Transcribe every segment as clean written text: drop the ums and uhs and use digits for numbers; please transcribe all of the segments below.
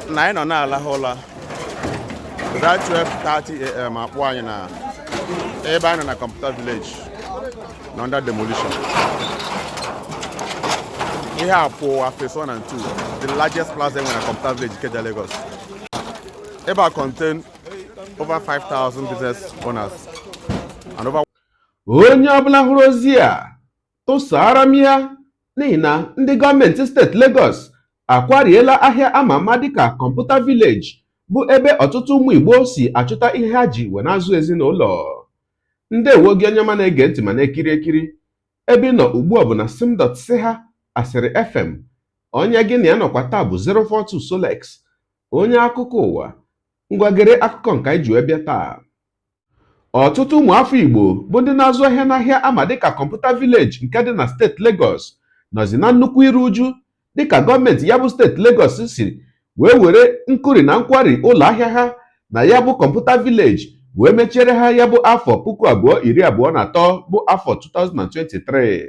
Na anyị nọ na-alahụ ụla that 12:30 a.m. akpọ anyị na ebe anyị nọ na Computer Village na under demolition. Ihe a pụwa phase 1 and 2, the largest plaza enwere na Computer Village, Ikeja, Lagos. Ebe a contain over 5,000 business owners and over Onye ọbụla hụrụ ozi a, tụsara m ya, n'ihi na ndị gọọmenti steeti Lagos akwariela ahịa ama ama dịka Computer Village, bụ ebe ọtụtụ ụmụ Igbo si achụta ihe ha ji wee na-azụ ezinụlọ. Ndewo gị, onye ọma na-ege ntị ma na-ekiri ekiri. Ebe ị nọ ugbu a bụ na sim.si ha Asịrị FM. Onye gị na ya nọkwa taa bụ 042 Solex, onye akụkọ ụwa. Ngwagere akụkọ nke anyị ji wee bịa taa. Ọtụtụ ụmụafọ Igbo bụ ndị na-azụ ahịa n'ahịa ama dịka Computer Village nke dị na steeti Lagos nọzi na nnukwu iru uju, dịka gọọmenti ya bụ steeti Lagos si wee were nkuri na nkwari ụlọ ahịa ha na ya bụ Computer Village wee mechiere ha ya bụ afọ 2023, bụ afọ 2023.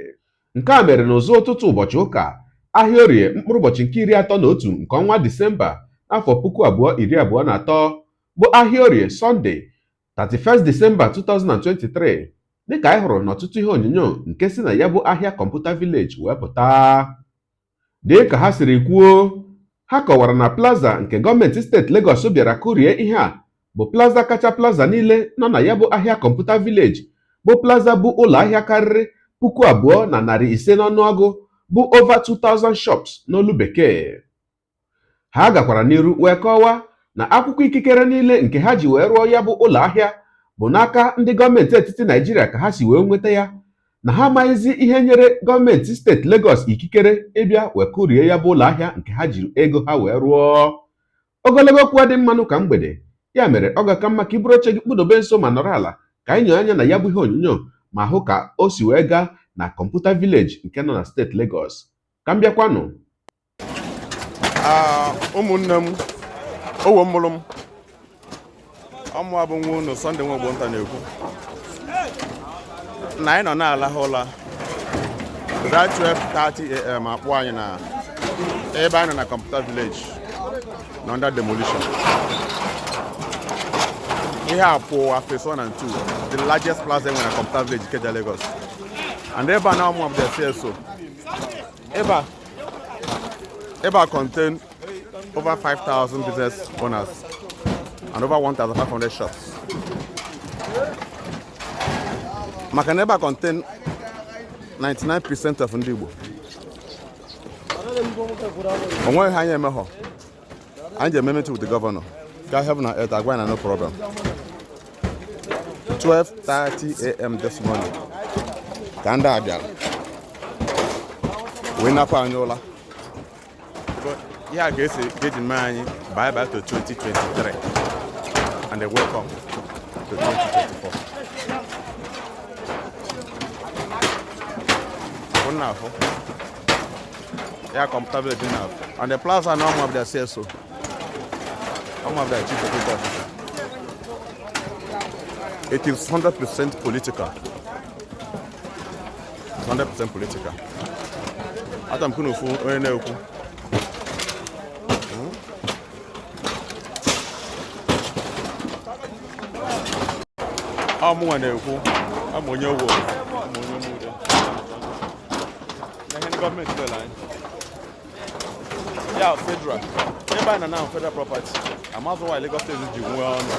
Nke a mere n'ụzọ ụtụtụ ụbọchị ụka, ahịa Orie, mkpụrụ ụbọchị nke 31 nke ọnwa Disemba n'afọ 2023, bụ ahịa Orie, Sọnde, 31st December 2023, dịka anyị hụrụ n'ọtụtụ ihe onyonyo nke si na ya bụ ahịa Computer Village wee pụta. Dịka ha siri kwuo, ha kọwara na plaza nke gọọmenti steeti Lagos bịara kụrie ihe a bụ plaza kacha plaza niile nọ na ya bụ ahịa Computer Village, bụ plaza bụ ụlọ ahịa karịrị 2,500 n'ọnụọgụ, bụ over 2000 shops n'olu bekee. Ha gakwara n'iru wee kọwaa na akwụkwọ ikikere niile nke ha ji wee rụọ ya bụ ụlọ ahịa bụ n'aka ndị gọọmenti etiti Naijiria ka ha si wee nweta ya, na ha amaghịzi ihe nyere gọọmenti steeti Lagos ikikere ịbịa wee kụrie ya bụ ụlọ ahịa nke ha jiri ego ha wee rụọ. Ogologo okwu dị mmanụ ka mgbede ya mere ọ ga-aka mma ka iburu oche gị kpụdobe nso ma nọrọ ala ka anyị nyoo anya na ya bụ ihe onyonyo ma hụ ka o si wee gaa na Computer Village nke nọ na steeti Lagos. Ka m bịakwanụ. Ah, ụmụnne m, owo mụrụ m ọmụ abụ nwa unu Sunday Nwogbonta na-ekwu na anyị nọ na-alahụ ụla that 12:30 a.m. akpọ anyị na ebe anyị nọ na Computer Village na under demolition. Ihe a pụwa phase 1 and 2, the largest plaza enwere na Computer Village, Ikeja, Lagos. And ebe a na ọmụ the CSO ebe a contain over 5,000 business owners and over 1,500 shops, maka na ebe a contain 99% of ndị Igbo. O nweghị anyị emeghọ anyị ji eme meeting with the governor ga heaven and earth agwa na no problem. 12:30 a.m. this morning ka ndị a bịara wee napụ anyị ụla. Ihe a ga-esi ga-eji mee anyị bye bye to 2023 and a welcome to 2024. Ụnụ na-afụ ya Computer Village na and the plaza na ọmụ abịa CSO, ọmụ abịa chief security officer. It is 100% political, 100% political. Ata m kwunu ofu onye na-ekwu. Ọ mụnwa na-ekwu, ọ bụ onye owo, ọ bụ onye Umude. Na ihe ndị gọọmenti mere anyị ya federal ebe anyị na now federal property. Amazụ why Lagos State ji nwee ọnụ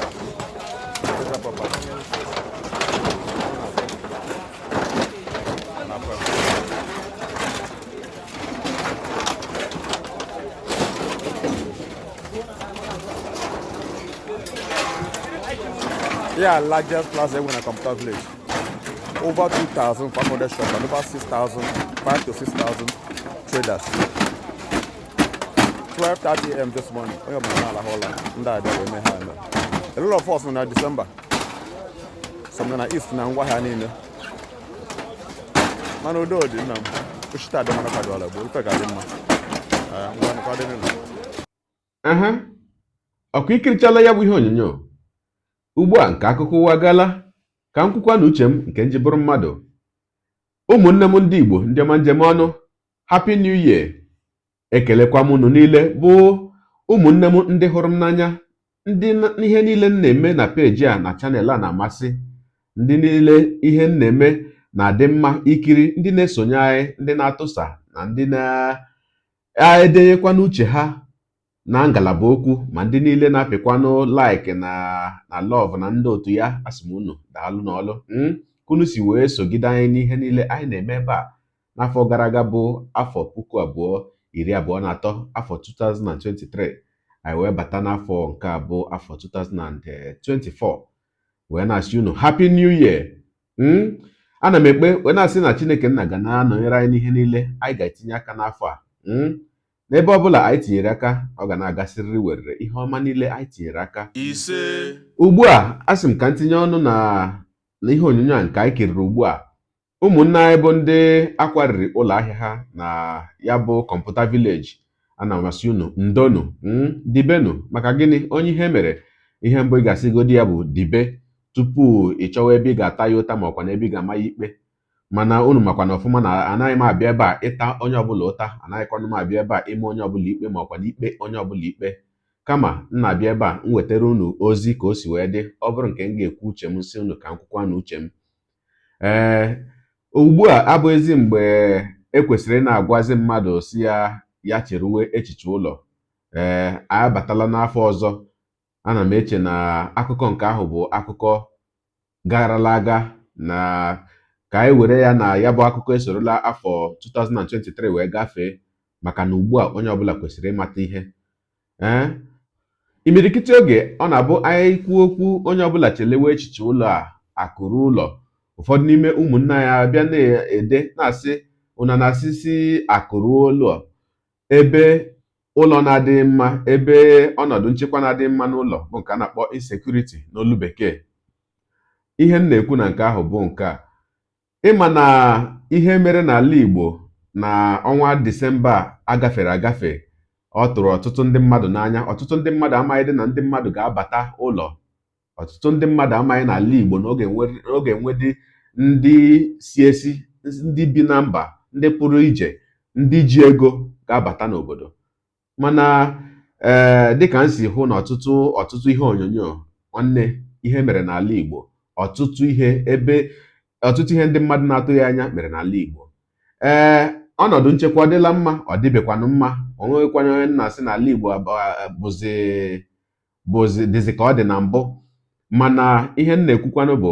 federal property. Yeah, largest plaza enwere na Computer Village. Over 2,500 shops and over 6,000, 5 to 6,000 traders. 12:30 a.m. this morning, onye ọbụla na-alahụ ụla, ndị a bịa wee mee ha eme. A lot of us nọ na December. Some nọ na East na ngwaahịa niile. Mana udo dị, nna m. Ochite adị mara kwado ala bụ ife ga-adị mma. Ngwa nụkwa dị nụ. Aha ọkwa ikirichala ya bụ ihe onyonyo ugbu a nke akụkọ ụwa gala ka m kwukwa na uche m nke nji bụrụ mmadụ. Ụmụnne m ndị Igbo, ndị ọma njem ọnụ, Happy New Year! Ekelekwa m unu niile bụ Ụmụnne m ndị hụrụ m n'anya, ndị ihe niile m na-eme na peji a na channel a na-amasị, ndị niile ihe m na-eme na-adị mma ikiri, ndị na-esonye anyị, ndị na-atụsa na ndị na-edenyekwa n'uche ha na ngalaba okwu, ma ndị niile na-apịkwanụ like na love na ndị otu ya, asị m unu daalụ n'ọlụ ka unu si wee sogide anyị n'ihe niile anyị na-eme ebe a n'afọ gara aga, bụ afọ 2023, afọ 2023. Anyị wee bata n'afọ nke a bụ afọ 2024, wee na-asị unu happy new year. Ana m ekpe wee na-asị na Chineke nna ga na-anọnyere anyị n'ihe niile anyị ga-etinye aka n'afọ a. N'ebe ọbụla anyị tinyere aka, ọ ga na-agasịrịrị werere ihe ọma niile anyị tinyere aka. Ise. Ugbu a, asị m ka m tinye ọnụ na ihe onyonyo a nke anyị kiriri ugbu a. Ụmụnne anyị bụ ndị akwariri ụlọ ahịa ha na ya bụ Computer Village, ana m asị unu ndonu, dibenu. Maka gịnị? Onye ihe mere, ihe mbụ ị ga-asịgodi ya bụ dibe tupu ị chọwa ebe ị ga-ata ya ụta ma ọkwa na ebe ị ga-ama ya ikpe. Mana unu makwa na ọfụma na anaghị m abịa ebe a ịta onye ọbụla ụta, anaghịkwanụ m abịa ebe a ime onye ọbụla ikpe ma ọkwa na ikpe onye ọbụla ikpe. Kama m na-abịa ebe a m wetara unu ozi ka o si wee dị. Ọ bụrụ nke m ga-ekwu uche m, si unu ka m kwukwa na uche m. Ee, ugbu a abụghịzi mgbe ekwesịrị ị na-agwazi mmadụ si ya ya cheruwe echiche ụlọ. Ee, anyị abatala n'afọ ọzọ. Ana m eche na akụkọ nke ahụ bụ akụkọ garala aga, na ka anyị were ya na ya bụ akụkọ esorola afọ 2023 wee gafee, maka na ugbu a onye ọbụla kwesịrị ịmata ihe. Ee, imirikiti oge ọ na-abụ anyị kwuo okwu, onye ọbụla chelewe echiche ụlọ a akụrụ ụlọ. Ụfọdụ n'ime ụmụnne anyị abịa na-ede na-asị ụna na-asịsị akụrụ ụlọ ebe ụlọ na-adịghị mma, ebe ọnọdụ nchekwa na-adịghị mma n'ụlọ, bụ nke a na-akpọ insecurity n'olu bekee. Ihe m na-ekwu na nke ahụ bụ nke a: ịma na ihe mere n'ala Igbo na ọnwa Disemba a agafere agafe, ọ tụrụ ọtụtụ ndị mmadụ n'anya. Ọtụtụ ndị mmadụ amaghị dị na ndị mmadụ ga-abata ụlọ. Ọtụtụ ndị mmadụ amaghị n'ala Igbo na ọ ga-enwedị ndị si esi, ndị bi na mba, ndị pụrụ ije, ndị ji ego ga-abata n'obodo. Mana ee, dịka m si hụ na ọtụtụ ihe onyonyo, nwanne, ihe mere n'ala Igbo, ọtụtụ ihe, ebe ọtụtụ ihe ndị mmadụ na-atụghị anya mere n'ala Igbo. Ee, ọnọdụ nchekwa ọ dịla mma? Ọ dịbekwanụ mma. O nweghịkwana onye na-asị n'ala Igbo bụzi dịzị ka ọ dị na mbụ. Mana ihe m na-ekwukwanụ bụ,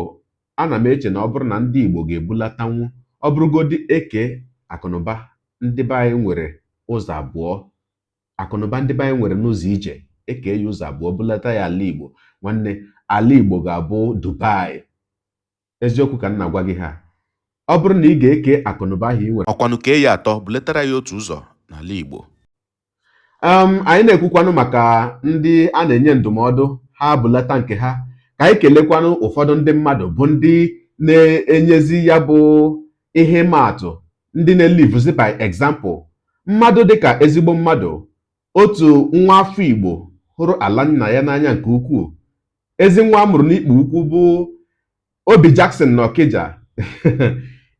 ana m eche na ọ bụrụ na ndị Igbo ga-ebulatanwu, ọ bụrụgodi eke akụnụba ndị be anyị nwere ụzọ abụọ, akụnụba ndị be anyị nwere n'ụzọ ije, eke ya ụzọ abụọ, bulata ya ala Igbo, nwanne, ala Igbo ga-abụ Dubai. Eziokwu ka m na-agwa gị ha. Ọ bụrụ na ị ga-eke akụnụba ahụ ị nwere, ọkwanụ kee ya atọ, bulatara ya otu ụzọ n'ala Igbo. Anyị na-ekwukwanụ maka ndị a na-enye ndụmọdụ ha bulata nke ha. Ka anyị kelekwanụ ụfọdụ ndị mmadụ bụ ndị na-enyezi ya bụ ihe ịma atụ, ndị na-elivuzi by example. Mmadụ dịka ezigbo mmadụ, otu nwa afọ Igbo hụrụ ala nna ya n'anya nke ukwuu, ezi nwa a mụrụ n'ikpo ukwu, bụ Obi Jackson n'Ọkịja.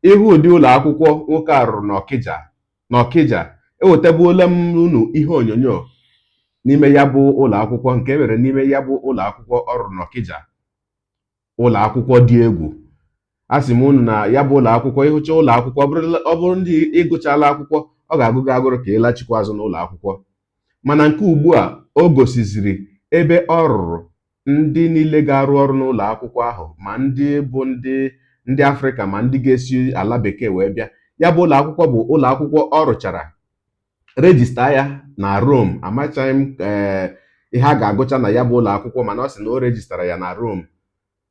Ihu ụdị ụlọ akwụkwọ nwoke a rụrụ n'Ọkịja, ewetabuola m unu ihe onyonyo n'ime ya bụ ụlọ akwụkwọ nke e mere n'ime ya bụ ụlọ akwụkwọ ọ rụrụ n'Ọkịja. Ụlọ akwụkwọ dị egwu. A sị m unu na ya bụ ụlọ akwụkwọ, ịhụcha ụlọ akwụkwọ, ọ bụrụ ndị ịgụchala akwụkwọ, ọ ga-agụ gị agụrụ ka ịlachikwa azụ n'ụlọ akwụkwọ. Mana nke ugbu a, o gosiziri ebe ọ rụrụ, ndị niile ga-arụ ọrụ n'ụlọ akwụkwọ ahụ, ma ndị bụ ndị Afrịka, ma ndị ga-esi ala bekee wee bịa. Ya bụ ụlọ akwụkwọ bụ ụlọ akwụkwọ ọ rụchara, register ya na Rome. Amachaghị m ee ihe a ga-agụcha na ya bụ ụlọ akwụkwọ, mana ọ sị na o rejistara ya na Rome,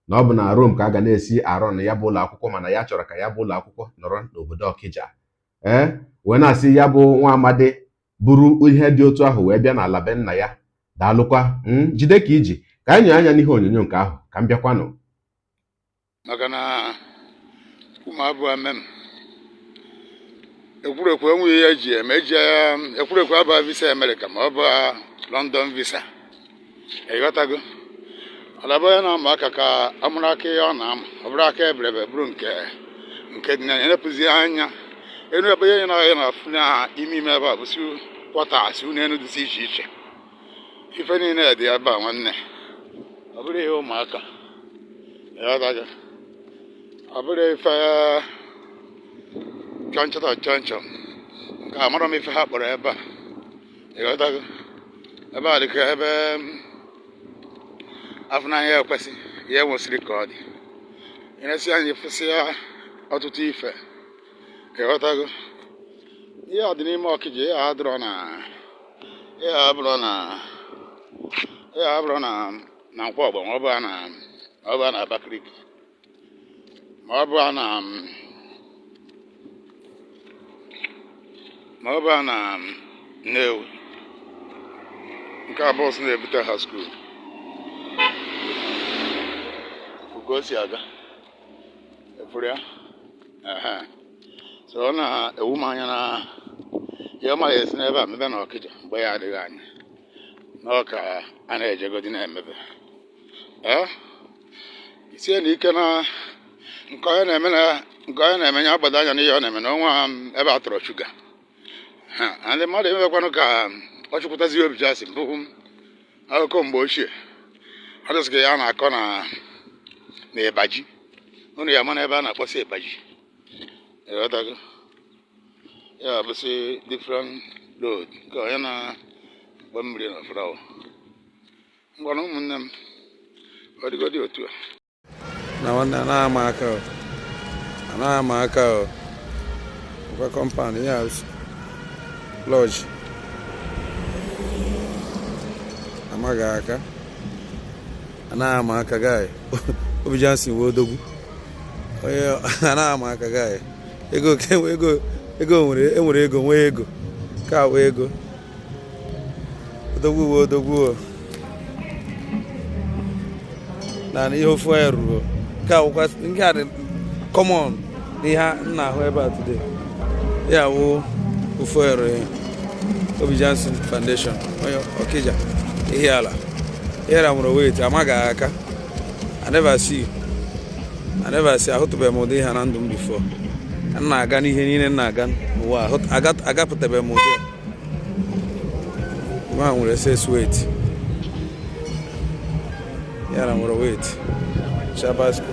na ọ bụ na Rome ka a ga na-esi arụ na ya bụ ụlọ akwụkwọ. Mana ya chọrọ ka ya bụ ụlọ akwụkwọ nọrọ n'obodo Ọkịja. Ee, wee na-asị ya bụ nwa amadi buru ihe dị otu ahụ wee bịa n'ala be nna ya, daalụkwa. Jide ka iji ka anyị nyere anya n'ihe onyonyo nke ahụ, ka m bịakwanụ. Maka na ụmụ abụọ mem ekwurekwu enweghị ihe eji eme, eji ya ekwurekwu abụọ visa Amerịka ma ọ bụ London visa, ịghọtago? Alaba onye na-ama aka ka amụrụ aka ihe ọ na-ama, ọ bụrụ aka eberebe, bụrụ nke dị n'anya, enepụzi anya enu ebe ihe na ya na-afụ na ime ime ebe a bụ si quarters, ụlọ enu dịsị iche iche. Ife niile dị ebe a nwanne, ọ bụrụ ihe ụmụaka, ịghọtago? Ọ bụrụ ife chọnchọ chọnchọ nke amarọ m ife ha kpọrọ ebe a, ịghọtago? Ebe a dịka ebe afụnanya ekwesị ihe nwesịrị ka ọ dị ịresi anyị fụsịa ọtụtụ ife, ịghọtago? Ihe a dị n'ime Ọkịja, ihe a adịrọ na ihe a abụrọ na ihe a abụrọ na Nkwọgba, ma ọ bụ na ma ọ bụ na Abakaliki, ma ọ bụ na ma ọ bụ na Nnewi. Nke a bus na-ebute ha school ka o si aga efuru ya. Ehe, so ọ na-ewu m anya na ihe ọma ya esi n'ebe a mebe na Ọkịja mgbe ya adịghị anya n'ọka a na-ejegodi na-emebe. Ee, isie na ike na nke onye na-eme na nke onye na-eme ya agbado anya n'ihe ọ na-eme na ọnwa ebe a tọrọ shuga ha ndị mmadụ emebekwanụ ka ọ chụkwutazi obi jasị mbụ akụkọ mgbe ochie. Ọ dịsị ka ya na-akọ na ịbaji unu ya mana ebe a na-akpọsị ịbaji, ịghọtago? Ya bụsị different road nke onye na-agba mmiri na flower. Ngwanụ ụmụnne m, ọ dịgodi otu a. Na nwanne, anaghị ama aka o, anaghị ama aka o. Nkwa compound ya, lodge, amaghị aka, anaghị ama aka. Guy, Obi Johnson wee odogwu onye anaghị ama aka. Guy, ego ego ego nwere, enwere ego, nwee ego ka wee ego. Odogwu wee odogwu o. Na ihe ofu ya ruru nke a wụkwa nke a dị common n'ihe m na-ahụ ebe a today. Ya wụ ofu ere ya. Obi Johnson Foundation, onye Ọkịja, Ihiala. Ihiala nwere weight amaghị aka. I never see, I never see. Ahụtụbeghị m ụdị ihe na ndụ m before. M na-aga n'ihe niile m na-aga n'ụwa, agapụtabeghị m ụdị a. Nwa nwere SS weight, Ihiala nwere weight. Shabasco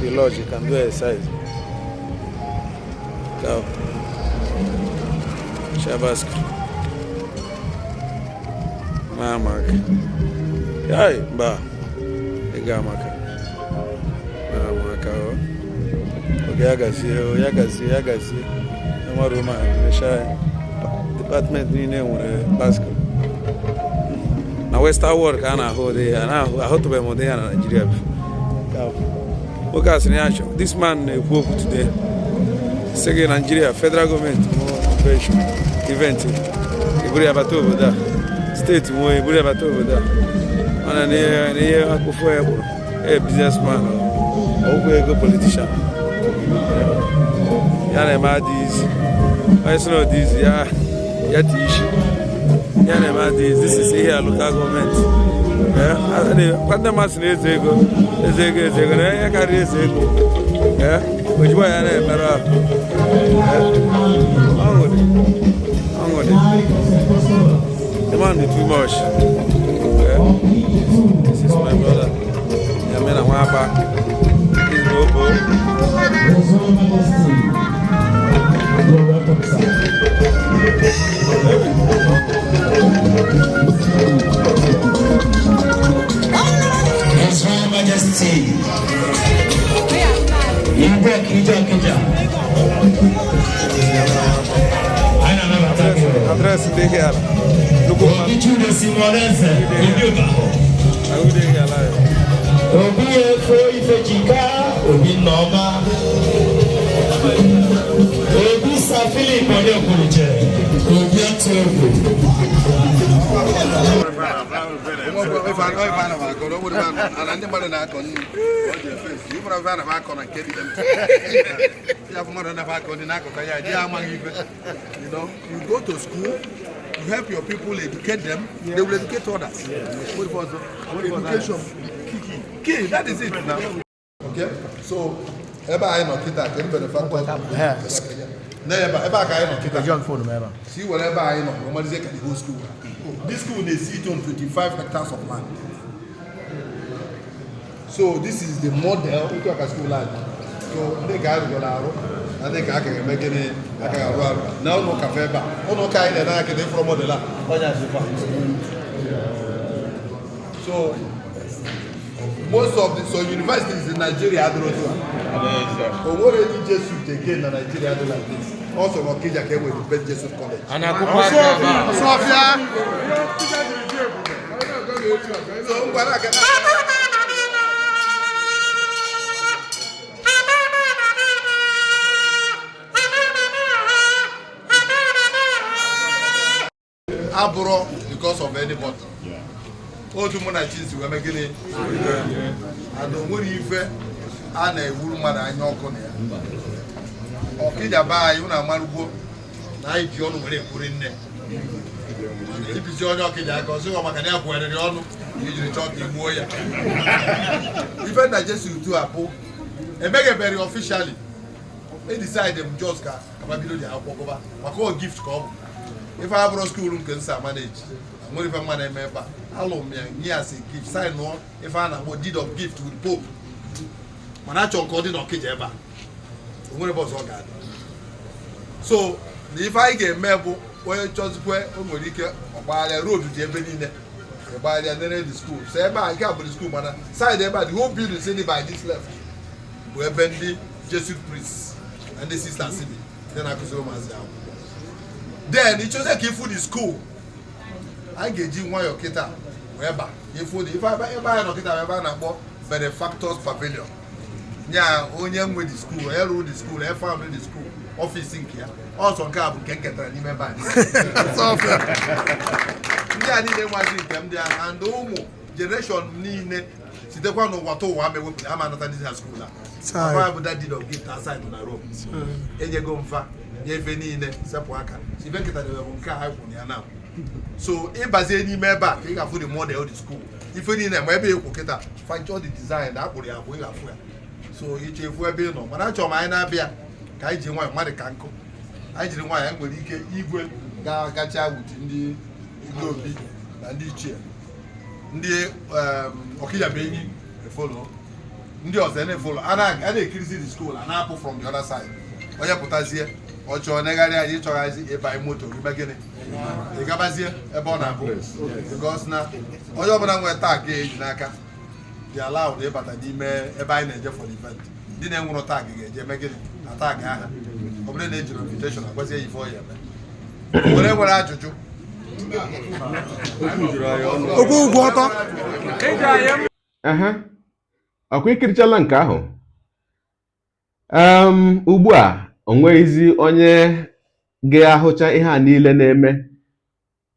if you can do exercise. Go. Shabasco. Mama. Yai, mba. Ị ga-amaka. Amaka o. Oge ya gazie o, ya gazie, ya gazie. Enwere ụmụ mechaa department niile nwere bicycle. Na Western world ka a na-ahụ ụdị ya, na-ahụ ahụtụbeghị m ụdị ya na Nigeria before. Nwoke a sị na ya chọ, this man na-ekwu okwu today sị gị Nigeria federal gọọmenti nwee convention event, eburu ya bata obodo a, steeti nwee, eburu ya bata obodo a. Mana n'ihe akụfọ ya kpụrụ e businessman, ọgwụgwọ ego, politician ya na-eme adịghị izi. Onye sị na ọ dị izi ya ya ti isi ya na-eme adịghị izi. This is ihe a local gọọmenti ndị mmadụ sị na eze ego, eze ego, eze ego na ihe karịrị eze ego. Ojigbo ya na-emerụ ahụ. Ọṅụ dị, ọṅụ dị. The man dị too much. This is my brother Yamina Nwaba. This is Bobo. His Royal Majesty, you're welcome, sir. His Royal Majesty, Igwe Okija Okija. Anyị na-anabata gị. Address ndị Ihiala, nnukwu mmadụ. Obi Chude Simon Eze, Obi Ụbahụ. Ahụ ndị Ihiala ya. Obi Efo Ifejika, Obi Nneọma. Obi Sir Philip Onyekwuruche, Obi Atụ Egwu. Ndị mmadụ na-akọ nri, ọ dị efe esi ịfụrụ ife a na akọ na nke dị ya fụ mmadụ na akọ ndị na-akọta ya ji amaghị ife. You go to school, you help your people, educate them, they will educate others. Education key, that is it now. Okay, so ebe anyị nọ kịta, kedu benefactor? Na ebe a ka anyị nọ kịta. Si were ebe anyị nọ wee malizie ka the whole school. This school na-sit on 25 hectares of land. So this is the model otu aka school anyị. So ndị ka arụgoro arụ na ndị ka aka ga-eme gịnị, aka ga-arụ arụ na ụlọ ụka fa ebe a, ụlọ ụka anyị na-ene anya kịta ịfụrụ model a onye azụfa. So most of the so universities in Nigeria adịrọ otu a. O nwere any Jesuit again na Nigeria dị like this. Also na Okija ka e nwere the best Jesuit college. Ọsọfịa. So ngwa na-aga. Abụrụ because of anybody. Otu mụ na chi si wee mee gịnị, and o nwere ife a na-ewuru mmadụ anya ọkụ na ya. Ọkịja be anyị, unu amarụgwo na anyị ji ọnụ were ekwuri nne. Ibizi onye Ọkịja aka, ọ sịghọ maka na ya kwugharịrị ọnụ ka ijiri chọọ ka igbuo ya. Ife nna Jesu utu a bụ emeghebere officially. E decide m just ka kaba bido dị akwụkwọ gụba, maka ọ gift ka ọ bụ. Ife abụrụ school nke nsa manage, nwere ife mma na-eme ebe a. Alụ m ya nye as a gift, sign nụọ ife a na-akpọ deed of gift with Pope, mana achọ nke ọ dị n'Ọkịja ebe a, o nwere ebe ọzọ ọ ga-adị. So na ife anyị ga-eme bụ onye chọzikwe, o nwere ike ọgbagharịa road dị ebe niile, ịgbagharịa nere the school. So ebe a nke a bụ the school, mana side ebe a, the whole building si dị by this left bụ ebe ndị Jesuit priests na ndị sisters bi, ndị na-akụziri ụmụazị akwụkwọ. Then ịchọzie ka ịfụ the school, anyị ga-eji nwayọọ kịta wee ba ịfụ dị ife ebe anyị nọ kịta bụ ebe a na-akpọ Benefactors Pavilion, nya onye nwe the school, onye rụrụ the school, onye found the school, office nke ya. Ọsọ nke a bụ nke m ketara n'ime ebe anyị. Ndị a niile nwazi nke m dị ahụ, and ụmụ generation m niile sitekwa n'ụwa tụ ụwa ama ewepụta ama anata ndị na school a. Papa bụ that deed of gift aside na Rome, enyego mfa nye efe niile sepụ aka. So ife nketa debe bụ nke a anyị kwuru ya na. So ịbazie n'ime ebe a ka ị ga-afụ the model the school, ife niile ma ebe ịkwụ kịta fanchọ the design na akpụrụ ya bụ ị ga-afụ ya. So ichefu ebe ị nọ, mana achọrọ m anyị na-abịa ka anyị ji nwayọ mmadụ ka nkụ anyị jiri nwayọ. Anyị nwere ike igwe ga-agacha wuti ndị ndị obi na ndị ichie ndị Ọkịja bụ enyi efolo ndị ọzọ na-efolo a na-ekirizi the school a na-apụ from the other side. Onye pụtazie, ọ chọọ negharị anyị, ịchọghazi ịba moto ime gịnị, ị gabazie ebe ọ na-abụ, because na onye ọbụla nwere tag eji n'aka dị allowed ịbata n'ime ebe anyị na-eje for the event. Ndị na-enwero tag ga-eje eme gịnị na tag aha. Ọ bụrụ na ejiri invitation, agwazie ya ife ọ ya eme. Were nwere ajụjụ. Okwu ugwu ọtọ. Ehe, ọkwa ikirichala nke ahụ. Ugbu a o nweghịzi onye ga-ahụcha ihe a niile na-eme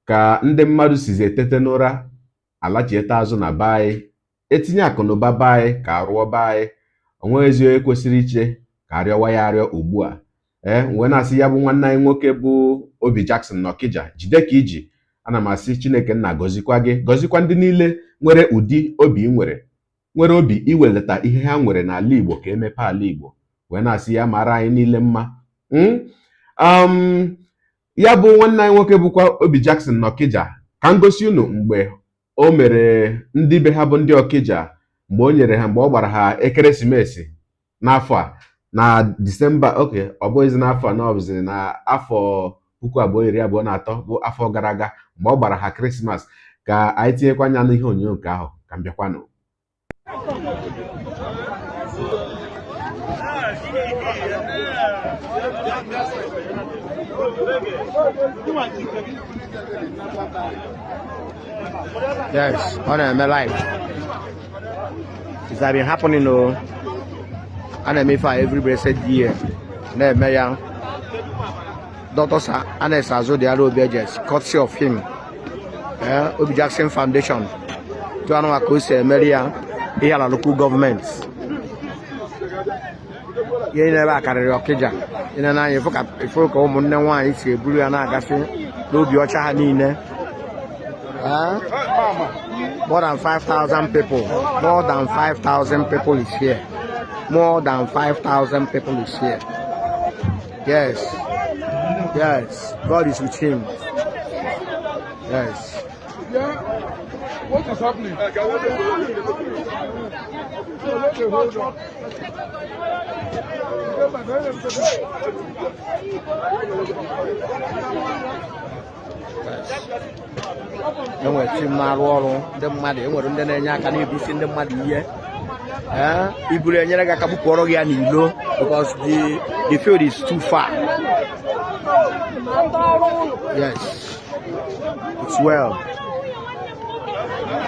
ka ndị mmadụ sizi etete n'ụra alachieta azụ na be anyị, etinye akụnụba be anyị ka arụọ be anyị. O nweghịzi onye kwesịrị iche ka arịọwa ya arịọ ugbu a. Ee, wee na-asị ya bụ nwanne anyị nwoke bụ Obi Jackson n'Ọkịja, jide ka iji. Ana m asị Chineke nna gọzikwa gị, gọzikwa ndị niile nwere ụdị obi ị nwere, nwere obi iwelata ihe ha nwere n'ala Igbo ka emepe ala Igbo. Wee na-asị ya mara anyị niile mma. Ya bụ nwanne anyị nwoke bụkwa Obi Jackson n'Ọkịja, ka m gosi unu mgbe o mere ndị be ha bụ ndị Ọkịja, mgbe o nyere ha, mgbe ọ gbara ha ekeresimesi n'afọ a na Disemba. Oke ọ bụghịzi n'afọ a, na ọ bụzi na afọ 2023 bụ afọ gara aga, mgbe ọ gbara ha Krismas. Ka anyị tinyekwa anya n'ihe onyonyo nke ahụ ka m bịakwanụ. Yes, ọ na-eme live. It's been happening o. A na-eme ife a every blessed year. Na-eme ya. Dr. Sir Ernest Azudialu Obiejesi, courtesy of him. Obi Jackson Foundation. Tụ anụ ka o si emeri ya ihe ala local government. Ihe niile ebe a karịrị Ọkịja. Ị na anya ịfụ ka ụmụnne nwaanyị si eburu ya na-agasị n'obi ọcha ha niile. More than 5,000 people. More than 5,000 people is here. More than 5,000 people is here. Yes. Yes, God is with him. Yes. What is happening? Enwere team na-arụ ọrụ ndị mmadụ, enwere ndị na-enye aka na-ebusi ndị mmadụ ihe. Ee, iburu enyere gị aka bupụọrọ gị ya n'ilo because the field is too far. Yes, it's well.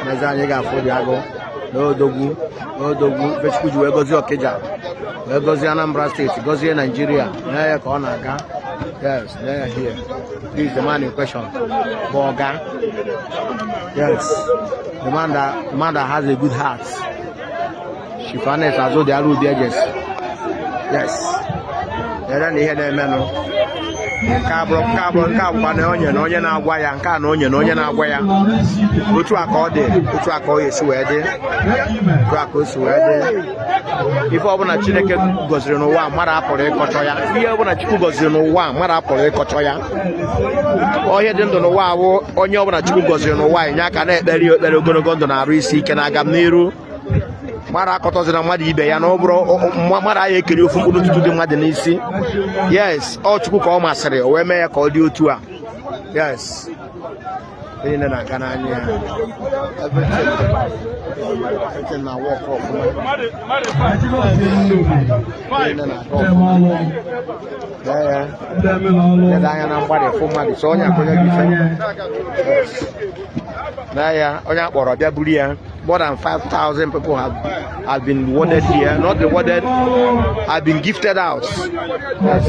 N'ezie, anyị ga-afụ dị agụ n'odogwu n'odogwu Ifechukwu ji wee gọzie Ọkịja, wee gọzie Anambra Steeti, gọzie Naijiria na ya ka ọ na-aga. Yes, there, here. This is the man in question, bụ ọga. Yes, the man that has a good heart, Chief Ernest Azudialu Obi-Ejezie. Yes, lere na ihe na-emenụ. Nke a bụrụ, nke a bụrụ, nke a bụkwa na onye na onye na-agwa ya nke a, na onye na onye na-agwa ya. Otu a ka ọ dị, otu a ka ọ ga-esi wee dị, otu a ka o si wee dị. Ife ọbụla Chineke gọziri n'ụwa, mmadụ apụrụ ịkọchọ ya. Ihe ọbụla Chukwu gọziri n'ụwa, mmadụ apụrụ ịkọchọ ya. Onye dị ndụ n'ụwa awụ onye ọbụla Chukwu gọziri n'ụwa, enye aka na-ekpere ya ekpere ogologo ndụ na arụ isi ike na aga m n'iru. Mmadụ akọtọzina mmadụ ibe ya na ọ bụrụ mmadụ agha ekiri ofu mkpụrụ ntutu dị mmadụ n'isi. Yes, ọ Chukwu ka ọ masịrị, o wee mee ya ka ọ dị otu a. Yes, niile na-aga n'anya ya. Everything na work ọfụma, niile na-aga ọfụma. Lee ya, leda anya na mgbada, fụ mmadụ so onye akonye gị ife. Yes. Lee ya, onye akpọrọ bịa buru ya. More than 5,000 people have been rewarded here, not rewarded, have been gifted out. Yes.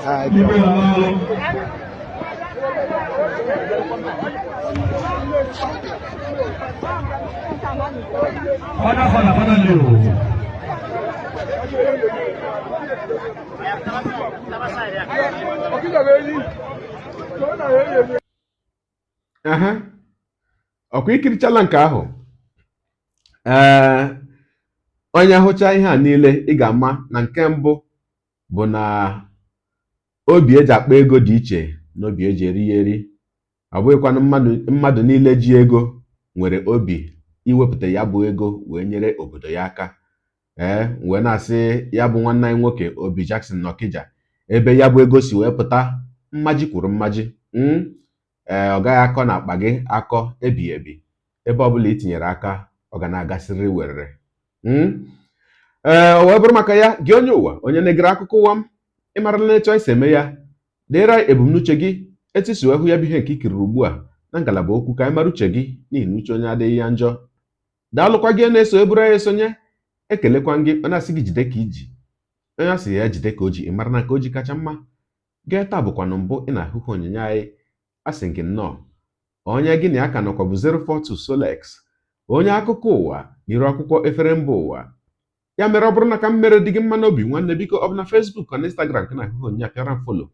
Ah, Fada fada fada ni o. Aha, ọkwa ikirichala nke ahụ. Ee, onye hụcha ihe a niile, ị ga-ama na nke mbụ bụ na obi eji akpa ego dị iche na obi eji eri ya eri. Ọ bụghịkwanụ mmadụ niile ji ego nwere obi iwepụta ya bụ ego wee nyere obodo ya aka. Ee, wee na-asị ya bụ nwanne anyị nwoke Obi Jackson n'Ọkịja, ebe ya bụ ego si wee pụta, mmaji kwuru mmaji. Ee, ọ gaghị akọ n'akpa gị akọ ebighị ebi. Ebe ọbụla i tinyere aka, ọ ga na-agasịrị werere. Ee, o wee bụrụ maka ya, gị onye ụwa, onye na-egere akụkọ ụwa m, ị marala na etu anyị si eme ya. Deere anyị ebumnuche gị, etu isi wee hụ ya bụ ihe nke i kiriri ugbu a na ngalaba okwu, ka anyị mara uche gị, n'ihi na uche onye adịghị ya njọ. Daalụkwa gị na-eso eburu anyị esonye. Ekelekwa gị, ọ na-asị gị jide ka iji. Onye asị ya jide ka o ji, ị mara na nke o ji kacha mma. Gee taa bụkwanụ mbụ ị na-ahụ ihe onyonyo anyị, asị gị nnọọ. Onye gị na ya ka nọkwa bụ 042 Solex, onye akụkọ ụwa n'iru akwụkwọ efere mba ụwa. Ya mere, ọ bụrụ na ka m mere dị gị mma n'obi, nwanne, biko, ọ bụ na Facebook na Instagram ka na-ahụ ihe onyonyo a, pịara m follow.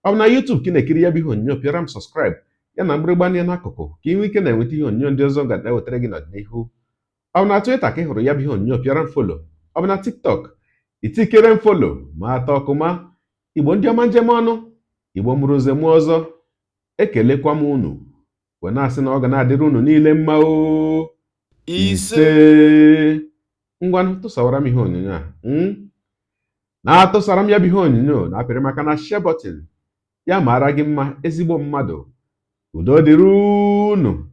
Ọ bụ na YouTube ka ị na-ekiri ya bụ ihe onyonyo, pịara m subscribe ya na mgbịrịgba anya n'akụkụ, ka ị nwee ike na-enweta ihe onyonyo ndị ọzọ ga-ewetara gị n'ọdịnihu. Ọ bụ na Twitter ka ị hụrụ ya bụ ihe onyonyo, pịara m follow. Ọ bụ na TikTok, itikere m follow ma atọ ọkụma. Igbo ndị ọma, njem ọnụ Igbo mụrụ nze mụọ ọzọ, ekelekwa m unu wee na-asị na ọ ga na-adịrị unu niile mma o. Ise. Ngwanụ, tụsawara m ihe onyonyo a, na-atụsara m ya bụ ihe onyonyo, na-apịrị maka na share button ya. Mara gị mma, ezigbo mmadụ. Udo dịrị unu.